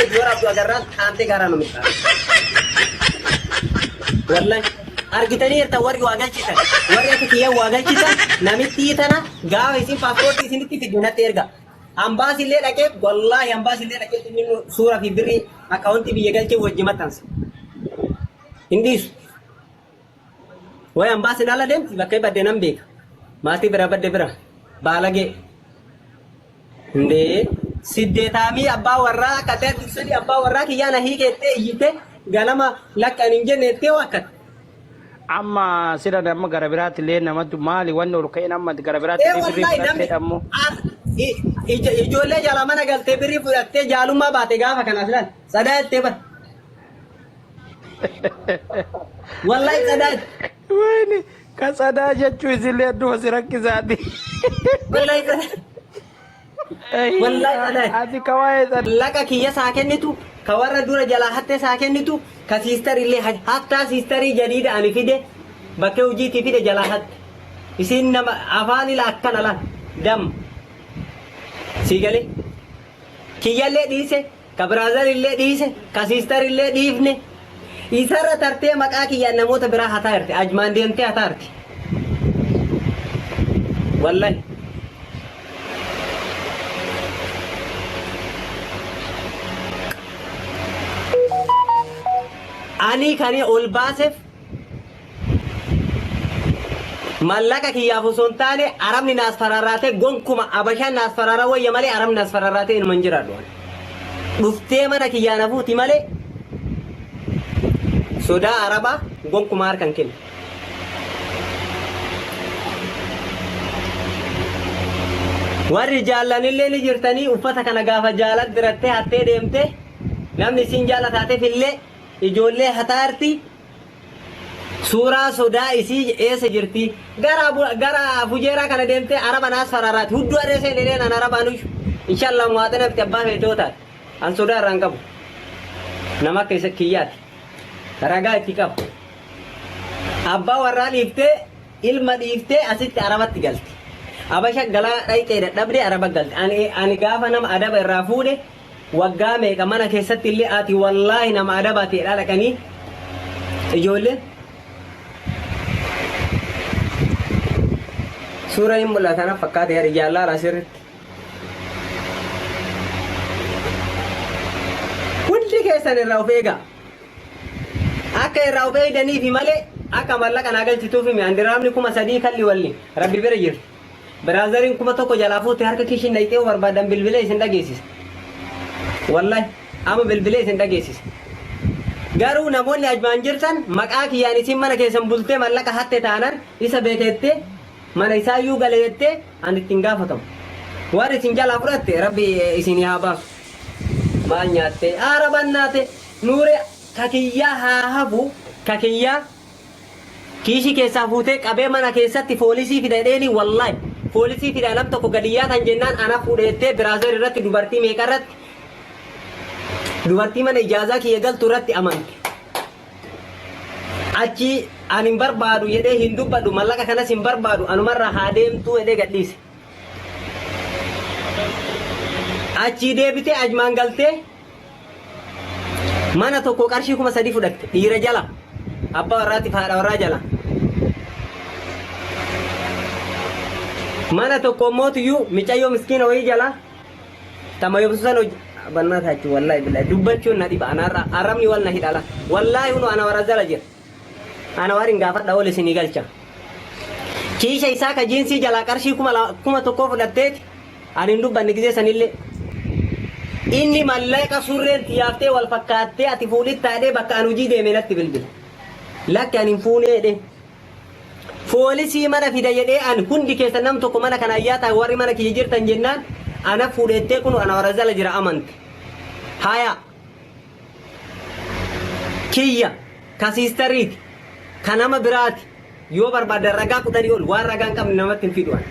gadi waraabdu agarraan taantee garaa nu mixxaa. Wallahi argitanii jirtan warri waa galchitan warri akka kiyyaa waa galchitan namittii tana gaafa isin paaspoortii isinitti fiddu natti erga. Ambaas illee dhaqee wallaahi ambaas illee dhaqee inni suuraa fi birrii akkaawuntii biyya galchee wajji maxxansa. Hin dhiisu. Way ambaasiin ala deemti bakka badde nan beeka. Maatii bira badde bira. Baalagee. Ndee siddeetaamii abbaa warraa akka ta'e dursanii abbaa warraa kiyyaa na hiikeettee iyyite ganama lakka ani hin jenne jettee waakkatte. Amma sila amma gara biraatti illee namatti maali wanni ol ka'een amma gara biraatti Ee illee birrii wallahi namni fudhattee ammoo. ijoollee jala mana galtee birrii fudhattee jaalummaa baate gaafa kana filan sadaa jettee bar. Wallahi sadaa jette. Wayne ka sadaa jechuu isillee adduma si rakkisaati. Wallahi sadaa. Wallahi sadaa jette. Ati ka waa'ee sadaa. Laqa kiyya saa kennitu ka warra dura jalaa hattee saa kennitu ka siistar illee hattaa siistarii jadiida ani fide bakkee hojiitii fide jalaa hatte. Isiin nama afaan ila akkana laal dam. Sii galee. Kiyyallee dhiise Ka brother illee dhiise, ka sister illee dhiifne. Isarra tartee maqaa kiyyaan namoota biraa hataa jirti. Ajmaan deemtee hataa jirti. Wallahi. Ani kani ol baaseef Mallaqa kiyyaaf osoo hin taane arabni naas fararraatee gonkuma abashaan naas fararraa wayya malee arabni naas fararraatee inuma hin jiraadhu. ani. Dhuftee mana kiyyaa na fuuti malee sodaa arabaa gonkuma harka hin kennu. Warri jaallanillee ni jirtanii uffata kana gaafa jaalat dirattee hattee deemte namni isin jaala taateef illee ijoollee hataarti. Suuraa sodaa isii eessa jirti? Gara gara fujeeraa kana deemtee araba naas fararaati. Hudduu harree seen edeen an arabaan uyyu. Inshallah muwaaxina miti abbaa feete yoo taate. An sodaa irraa hin qabu. Nama akka isa kiyyaati. Ragaa itti qaba. Abbaa warraa dhiiftee ilma dhiiftee asitti arabatti galti. Abasha galaa dhayxee dadhabdee araba galti. Ani gaafa nama adaba irraa fuudhe Waggaa meeqa mana keessatti illee ati wallaahi nama adabaati jedhaa dhaqanii ijoolleen suura hin mul'ata na fakkaate yar ijaan laala sirritti. Hundi keessan irraa of eegaa. Akka irraa of eegdaniifi malee akka mallaqa naa galchituufi mi andiraamni 3000 kalli walli rabbi bira jirti. Biraazariin 1000 jalaa fuute harka kiishiin dhayxee yoo barbaaddan bilbilee isin dhageessisa. Wallahi amma bilbilee isin dhageessisa. Garuu namoonni ajmaan jirtan maqaa kiyyaan isin mana keessan bultee mallaqa hatte taanan isa beekeettee mana isaayyuu gale jettee ani ittiin gaafatamu. Warri isin jalaa fudhatte rabbi isinii haa baasu. Maal nyaattee? Aara bannaate nuuree ka kiyyaa haa hafu ka kiyyaa Kiishii keessaa fuutee qabee mana keessatti foolisii fida jedheeni wallahi foolisii fida nam tokko gadi yaatan jennaan ana fuudhe jettee biraazer irratti dubartii meeqa irratti dubartii mana ijaazaa kiyya galtu irratti amante. Achi ani hin barbaadu jedhee hin dubbadhu mallaqa kanas hin barbaadu anumarraa haa deemtuu jedhee gadhiise. Achii deebitee ajmaan galtee Mana tokko qarshii 3000 fudhatte dhiira jala abbaa warraatiif haadha warraa jala. Mana tokko mootiyyuu micayyoo miskiina wayii jala tama yobsusan hojii bannaa taachi wallahi billahi dubbachuun na dhiba anaarra arrabni wal na hidhala wallahi hunu ana warra jala jira ana warin gaafadha ol isinii galcha. Kiisha isaa ka jiinsii jalaa qarshii 1000 fudhatteeti Ani hin dubbanne gizee sanillee. Inni mallaqa surreen tiyaaftee wal fakkaattee ati fuudhittaa jedhee bakka an hojii deeme natti bilbila. Lakki ani hin fuunee jedhee. Foolisii mana fida jedhee an hundi keessan nam tokko mana kana ayyaa ta'an warri mana kiyya jirtan jennaan ana fuudhettee kun ana warra jala jira amante. Haya. Kiyya ka siistariiti ka nama biraati. Yoo barbaaddan ragaa kudhanii ol waan ragaa hin qabne namatti hin fidu ani.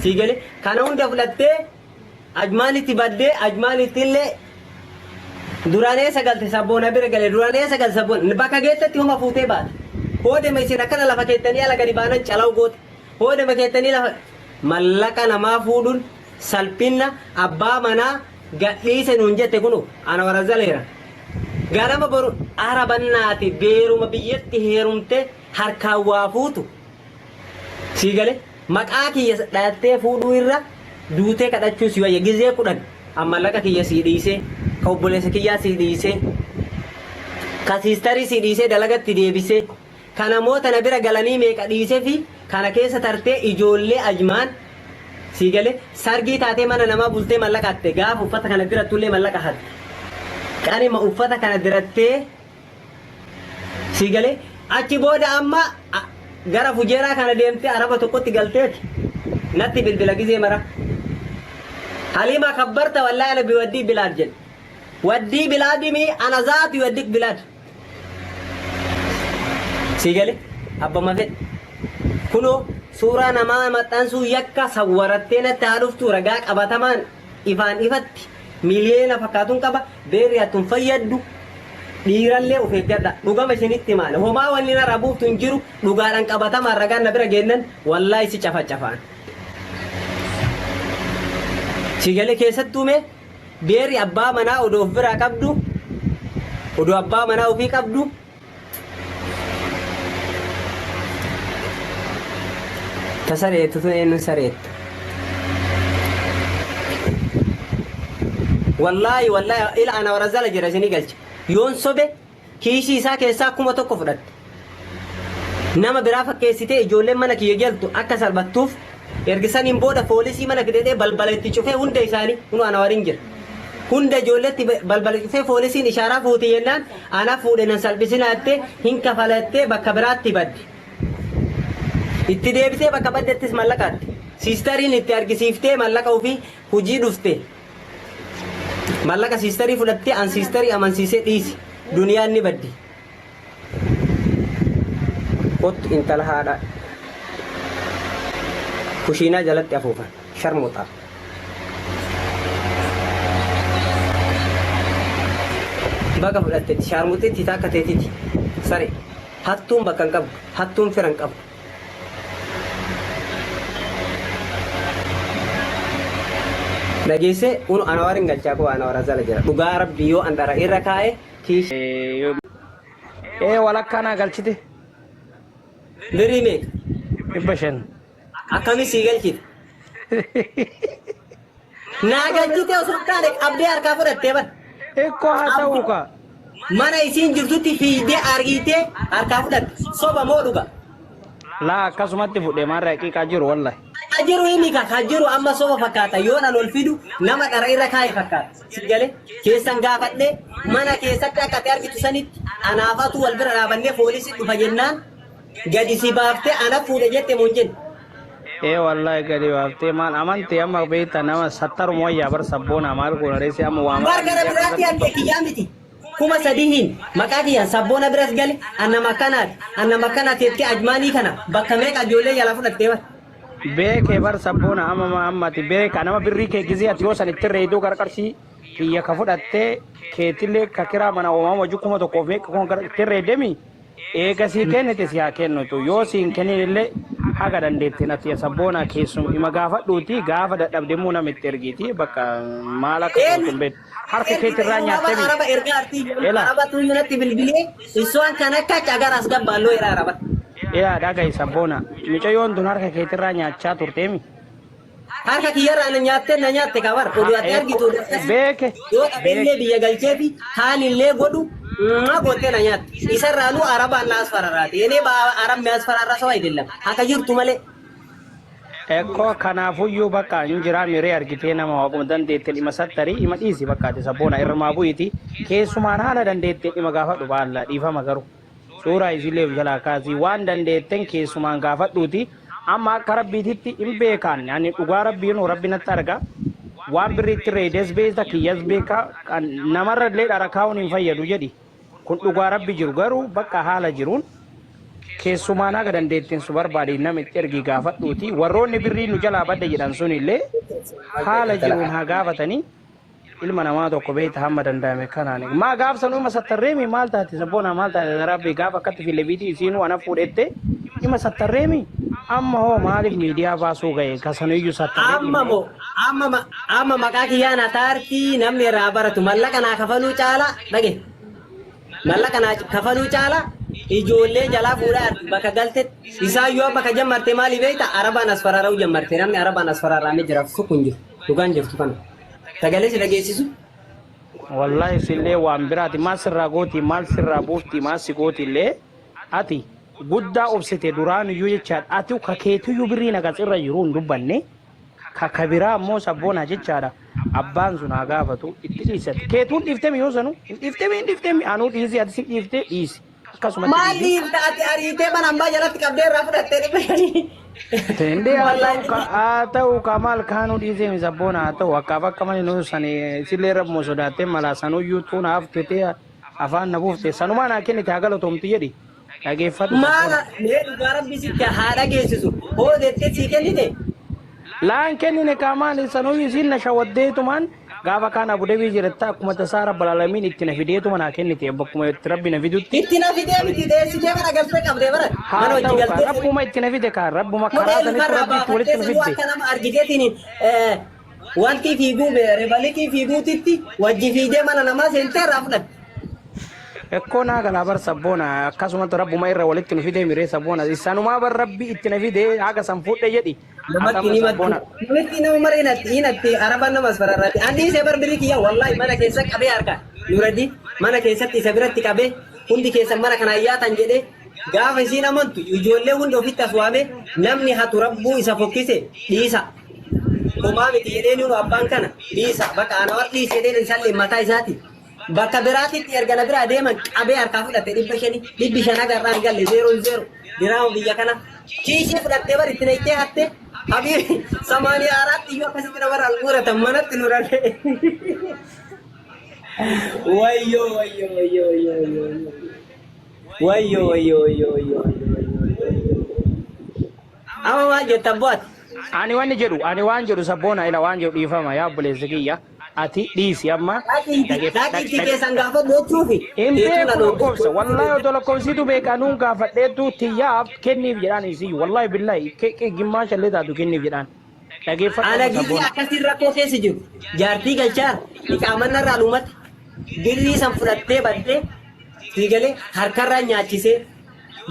Sii galee kana hunda fudhattee ajmaanitti baddee ajmaanitti illee duraan eessa galte sabboona bira gale duraan eessa galte sabboona bakka geettetti homa fuutee baate. Hoodema isin akkana lafa keettanii ala gadi baanan calaw goote. Hoodema keettanii lafa mallaqa namaa fuudhuun salphinna abbaa manaa Gadhiise nuun jette kunu ana warazaleera. Ganama boru ara bannaati beeruma biyyatti heerumte harkaan waa fuutu. Sii gale maqaa kiyya dhayattee fuudhuu irra duutee kadhachuu si wayya gizee 10 an mallaqa kiyya sii dhiisee ka obboleessa kiyyaa sii dhiisee ka siistarii sii dhiisee dalagatti deebisee ka namoota na bira galanii meeqa dhiisefi kana keessa tartee ijoollee ajmaan sii gale sargii taatee mana namaa bultee mallaqa hatte gaafa uffata kana dirattullee mallaqa hatte qanima uffata kana dirattee Sii galee achi booda amma gara fujeeraa kana deemtee araba tokkotti galteeti natti bilbila gizee mara. Haliima kabbarta wallaahi ana biwaddii bilaad jedhe. Waddii bilaadimi ana zaatu waddik bilaad. Sii galee abbama fedhe. Kunoo suuraa namaa maxxansuu yakka sawwarattee natti haa dhuftu ragaa qabatamaan ifaan ifatti miliyeena fakkaatun qaba beerri attu hin fayyaddu dhiirallee of eeggadha dhugama isinitti himaane homaa wanni narraa buuftu hin jiru dhugaadhan qabatamaan ragaan na bira geennan wallaahi si cafacafaan si galee keessattuu mee beerri abbaa manaa odoo of biraa qabdu odoo abbaa manaa ofii qabdu Ta sareettu tun eenyuun sareettu? Wallaahi wallaahi ila ana warazala jira isinii galcha. Yoon sobe kiishii isaa keessaa 1000 fudhatte. Nama biraa fakkeessitee ijoolleen mana kiyya galtu akka salphattuuf Erga saniin booda foolisii mana fidedhee balbala itti cufee hunda isaanii kunoo ana waliin jira. Hunda ijoolleetti balbala cufee foolisiin ishaaraa fuute jennaan ana fuudhe nan salphisinaa jettee hin kafala jettee bakka biraatti badde. Itti deebitee bakka baddettis mallaqa hatte. Siistariin itti argisiiftee mallaqa ofii hojii dhufte. Mallaqa siistarii fudhattee an siistarii amansiisee dhiisi. Duniyaan ni baddi. Kottu intala haadha kushiinaa jalatti afuufan sharmuxaa. Baga fudhattetti shaarmuxitti taakka teetiti sare hattuun bakka hin qabdu hattuun fira hin qabdu. Dhageessee unu anawar hin galchaa koo anawar azala jira dhugaa rabbi yoo an dhara irra kaa'e kiish Ee walakkaa naa galchite. Birrii meeqa? 500. Akkami sii galchite? Naa galchite osoo hin taane qabdee harkaa fudhattee bar. Ikkoo haa ta'uu kaa. Mana isiin jirtutti fiigdee argiitee harkaa fudhatte. Soba moo dhuga? Laa akkasumatti fudhe maarra haqiiqaa jiru wallahi. Ka jiru himi ka ka jiru amma soba fakkaata yoon an ol fidu nama dhara irra kaa'e fakkaata. Si gale keessan gaafadhee mana keessatti akka ati argitu sanitti anaaf atuu wal bira dhaabannee foolisi dhufa jennaan gadi si baaftee ana fuudhe jette moo hin jenne. Ee wallahi gadi baaftee maal amante amma beekta nama sattaruma wayyaa bar sabboonaa maal goona reessi amma waa Bar gara biraatti hattee kiyyaa miti. 3000n maqaa kiyyaan sabboona biras gale an nama akkanaati an nama akkanaati jettee ajmaanii kana bakka meeqa ijoollee jalaa fudhattee bar. Beekee bar sabboona amma ammati beeka nama birrii kee gizee ati yoo san itti reeduu gara qarshii kiyya ka fudhattee keetillee ka kiraa mana oomamu wajji 1000f meeqa kun gara itti reedemi eega sii kennite si haa kennitu yoo si hin kennin illee haga dandeettiin ati sabboona keessum ima gaafadhuuti gaafa dadhabde immoo nama itti ergiiti bakka maal akka gootu hin beektu harka keetirraa nyaattemi Araba ergaa artii Ela. araba tuyyuu natti bilbilee issuan kan akka cagar as gabbaalloo jedha araba. Ilaa dhaga'i sabboona mucayyoon tun harka keetirraa nyaachaa turteemi. Harka kiyyarraa na nyaattee na nyaatte kabar oduu ati argitu oduu akkasii. Beeke Yoo dhabellee biyya galcheefi kaanillee godhu ma gottee na nyaatte. Isarraanuu arabaan na asfararaate. Yenee arab mi'asfararra ሰው አይደለም haka jirtu malee. Ekkoo kanaafuyyuu bakka hin jiraa miree argitee nama waaquma dandeetteen dhima sattarii dhima dhiisi bakka ati sabboona irrumaa bu'iti keessumaan haala dandeetteen dhima gaafadhu baalla dhiifama garuu suuraa isiillee of jalaa kaasii waan dandeetten keessumaan gaafadhuuti amma akka rabbiititti hin beekaan ani dhugaa rabbiin rabbi natti arga waan birri itti reedes beekta kiyyas beeka kan namarra illee dhara kaa'uun hin fayyadu jedhi Kun dhugaa rabbi jiru garuu bakka haala jiruun keessumaan haga dandeettiin su barbaade nama itti ergii gaafadhuuti warroonni birrii nu jalaa badde jedhan sun illee haala jiruun haa gaafatanii ilma namaa tokko beekta hamma danda'ame kanaan maa gaafsan uma sattarreemi maal taate sabboonaa maal taate rabbi gaafa akkatti filebiitii isiinuu ana fuudhette ima sattarreemi. Amma hoo maaliif miidiyaa baasuu ga'e ka sanuyyuu sattarree Amma dhiifnee. moo amma ma- amma maqaa kiyyaan ataartii namni irraa baratu mallaqa naa kafaluu caala dhage mallaqa naa kafaluu caala ijoollee jalaa fuudhaa bakka galtetti isaa yoo bakka jammarte maali beekta arabaan as farara'uu jammarte namni arabaan as fararaamee jira sukku hin jiru dhugaan jirtu kana sagalee si dhageessisu. Wallahi sillee waan biraati maal sirraa gooti maal sirraa buufti maal si gooti illee ati guddaa obsite duraan iyyuu jechaadha ati ka keetiyyuu birrii naqas irra jiru hin dubbanne ka ka biraa ammoo sabboonaa jechaadha abbaan sun haa gaafatu itti dhiisati keetuun dhiiftemi yoo sanu hin dhiiftemi hin dhiiftemi anuu dhiisi ati si dhiifte dhiisi akkasumatti Maal dhiisi. dhiifta ati ariitee mana hambaa jalatti qabdee irraa fudhattee 500. Tendee haa ta'u Wallaahi. ka haa ta'u ka maal kaanuu dhiisee mi sabboona haa ta'u akkaaf akka malee nu sani sillee rabbuma sodaattee mala sanuyyuu tuun haftee afaan na buufte sanumaa naa kennite haa galatoomtu jedhi dhageeffadhu Maal sabboona. mee dhugaa rabbi sitti haa dhageessisu. Hoo jettee sii kennite. Laan kennine kaa maali sanuyyuu isiin na shawaddeetumaan gaafa kaan Abu Dhabii jiratta akkuma tasaa rabbal alamiin itti na fideetuma naa kennite bakkuma itti rabbi na fidutti. Itti na fidee miti dheessitee mana galtee qabdee bara. Mana Haa hojii ta'u kaa galtee. rabbuma itti na fide kaa rabbuma karaa Kophee sanitti lukarraa rabbi itti walitti baafattee nu sanuu fidde. akka nama argiteetiin wanti fiiguu rebalikii fiiguutitti wajji fiigdee mana namaa seentee irraa fudhatte. Ekkoo naa galaa bar sabboona akkasumatti rabbuma irra walitti nu fidee miree sabboona isanumaa bar rabbi itti na fidee haga san fudhe jedhi Namatti atama ni sabboona. Namitti nama mara hinatti hinatti arabaan nama as fararraati. An dhiisee bar birii kiyya wallahi mana keessa qabee harka Nuraddi mana keessatti isa biratti qabee hundi keessan mana kanaan yaatan jedhee gaafa isiin amantu ijoollee hunda ofitti as waamee namni hatu rabbuu isa fokkise dhiisa. Homaa miti jedhee nuunu abbaan kana dhiisa bakka ana war dhiise jedheen isallee mataa isaati. Bakka biraatitti erga na biraa deeman qabee harkaa fudhate 500 500 haga irraa hin galle zeeroon zeero diraama biyya kana kiishii fudhattee bar itti naqxee hatte habiibi samaaniyaa araatti iyyuu akkasitti namarraa guuratan manatti nu ralee. Wayyoo wayyoo wayyoo wayyoo wayyoo wayyoo wayyoo wayyoo wayyoo wayyoo. Amma maal jetta abboo ati? Ani wanni jedhu ani waan jedhu sabboona ila waan jedhu dhiifama yaa obboleessa kiyya ati dhiisi amma Dhaqiitii keessan gaafadhu jechuufi. Hin Teetuu na beeku dhoowwe. lakkoofsa wallahi odoo lakkoofsitu beeka nuun gaafadheetu tiyyaaf kenniif jedhaan isiyyu wallahi billahi keeqee gimmaa shallee taatu kenniif jedhaan dhageeffadhu Ana amma gizee sabboona. akkasiin rakkoo keessa jiru. Jaartii galchaar iqaamanna irraa dhumate birrii san fudhattee baddee siigalee harkarraa nyaachisee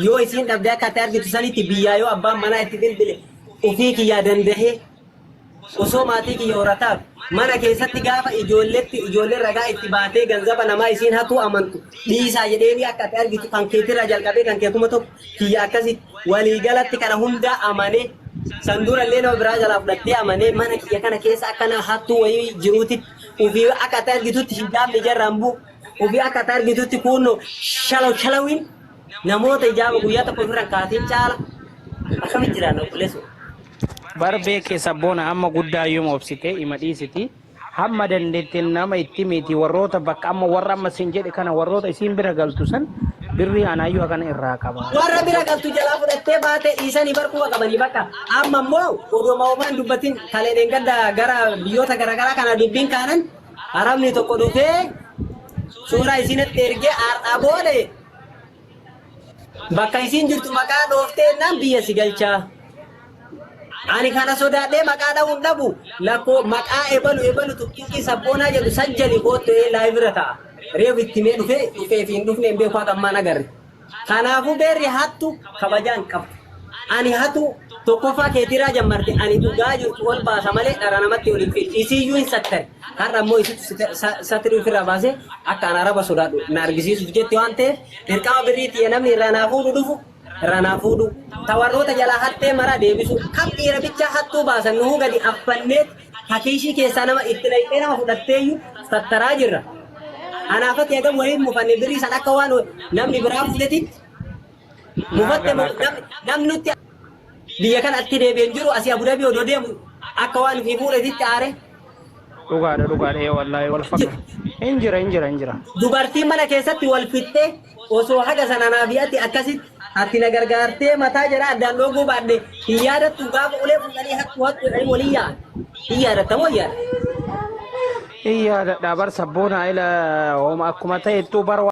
yoo isiin dhabdee akka ati argitu sanitti biyyaa yoo abbaan manaa itti bilbile ofii kiyyaa dandahee osoo maatii kiyya horataaf mana keessatti gaafa ijoolletti ijoolleen ragaa itti baatee ganzaba namaa isiin hatuu amantu dhiisaa jedheenii akka ati argitu kan keetirraa jalqabee kan kee 1000 kiyya akkasitti waliigalatti kana hundaa amanee san durallee nama biraa jalaa fudhattee amanee mana kiyya kana keessa akka na hattuu wayii jiruutitti ofii akka ati argitutti hijaabni ijarraan bu'u ofii akka ati argitutti kuunno shalaw shalawiin namoota ijaaba guyyaa tokko ofirra hin kaasin caala akkamitti jiraanna obboleessoo. Bar beeke sabboona amma guddaa yooma obsite ima dhiisiti hamma dandeette nama itti miti warroota bakka amma warra amma sin jedhe kana warroota isiin bira galtu san birrii anaayyuu akkana irraa qaba. Warra bira galtu jalaa fudhattee baate dhiisanii bar quba qabanii bakka amma immoo oduma homaan dubbatin kaleen gadda gara biyyoota garaagaraa kana dubbiin kaanan arabni tokko dhufee suuraa isinitti ergee har'aa booda Bakka isiin jirtu maqaa dhooftee jennaan biyya si galchaa. Ani kana sodaadhee maqaa dha'uun dhabu lakkoo maqaa ebalu ebalu tuktuqii sabboonaa jedhu sajjali koottu ee live irra ta'a. Reefu itti mee dhufee dhufee fi hin dhufne hin beeku haqa ammaan agarre. Kanaafuu beerri hattu kabajaa hin qabdu. Ani hatu tokkoffaa keetiraa jammarte ani dhugaa jirtu ol baasa malee dhara namatti ol hin fidu. Isiiyyuu hin sattari. Har'a immoo isitu satiri ofirraa baasee akka an araba sodaadhu na argisiisuuf jetti waan ta'eef dirqama birrii tiyya namni irraa naa fuudhu dhufu irraa naa fuudhu. Ta warroota jalaa hattee maraa deebisu kam dhiira bichaa hattuu baasan nuhuu gadi affanneet hakiishii keessaa nama itti naqxee nama fudhatteeyyu sattaraa jirra. Anaafatti hagam waliin mufanne birrii san akka waan namni biraa fuudhetitti mufatte namni nutti biyya kana atti deebi'een jiru asii Abu Dhabii odoo deemu akka waan fi fuudhetitti aare. Dhugaadha dhugaadha ee wallaahi wal fakkaata. Hin jira hin jira hin jira. Dubartiin mana keessatti wal fixxee osoo haga sana naa fi ati akkasitti ati na gargaartee mataa jara addaan dhooguu baadhe hin yaadattu gaafa ulee fuudhanii hattu hattu jedhanii walii yaa'an. Hin yaadatta moo hin yaadatta? Hin yaadadha bar sabboonaa ila hooma akkuma ta'ettuu bar.